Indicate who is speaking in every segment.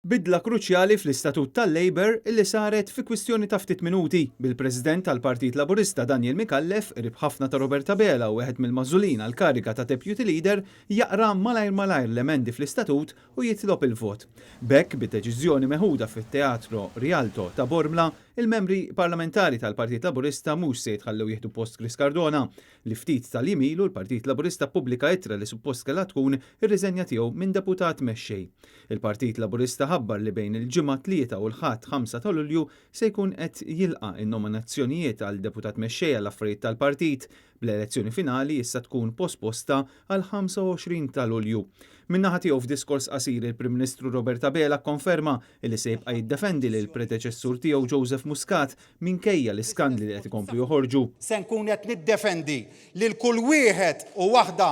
Speaker 1: Bidla kruċjali fl-istatut tal-Labour illi saret fi kwistjoni ta' ftit minuti, bil-President tal-Partit Laburista Daniel Micallef, qrib ħafna ta' Robert Abela u wieħed mill-magħżulin għall-kariga ta' Deputy Leader, jaqra malajr malajr l-emendi fl-istatut u jitlob il-vot. B'hekk, bid-deċiżjoni meħuda fit-Teatro Rialto ta' Bormla, il-membri parlamentari tal-Partit Laburista mhux se jitħallew jieħdu post Chris Cardona, li ftit tal-jiem ilu l-Partit Laburista ppubblika ittra li suppost kellha tkun ir-riżenja tiegħu minn Deputat Mexxej. Il-Partit Laburista ħabbar li bejn il-Ġimgħa 3 u l-Ħadd 5 ta' Lulju se jkun qed jilqa' n-nominazzjonijiet għal Deputat Mexxej għall-Affarijiet tal-Partit, bl-elezzjoni finali issa tkun posposta għall-25 ta' Lulju. Min-naħa tiegħu f'diskors qasir il-Prim Ministru Robert Abela kkonferma li se jibqa' jiddefendi lill-predeċessur tiegħu Joseph Muscat minkejja l-iskandli li qed ikomplu joħorġu.
Speaker 2: Se nkun qed niddefendi lil kull wieħed u waħda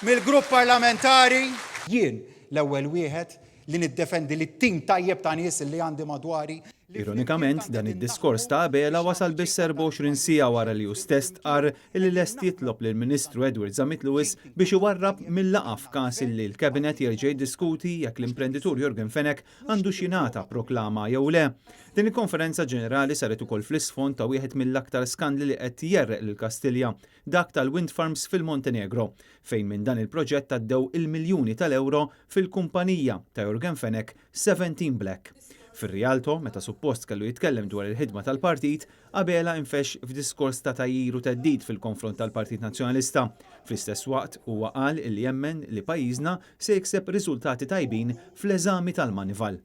Speaker 2: mill-Grupp Parlamentari. Jien l-ewwel wieħed li niddefendi lit-tim tajjeb ta' nies li għandi madwari.
Speaker 1: Ironikament, dan id-diskors ta' Abela wasal biss 24 siegħa wara li hu stess stqarr li lest jitlob lill-Ministru Edward Zammit Lewis biex iwarrab mil-laqgħa f'każ illi l-Cabinet jerġa' jiddiskuti jekk l-imprenditur Yorgen Fenech għandux jingħata proklama jew le. Din il-konferenza ġenerali saret ukoll fl-isfond ta' wieħed mill-aktar skandli li qed jgħerreq lil Kastilja, dak tal-wind farms fil-Montenegro, fejn minn dan il-proġett għaddew il-miljuni tal-ewro fil-kumpanija ta' Yorgen Fenech, Seventeen Black. Fir-Rialto, meta suppost kellu jitkellem dwar il-ħidma tal-partit, Abela infexx f'diskors ta' tgħajjir u theddid fil-konfront tal-Partit Nazzjonalista. Fl-istess waqt, huwa qal illi jemmen li pajjiżna se jikseb riżultati tajbin fl-eżami tal-Moneyval.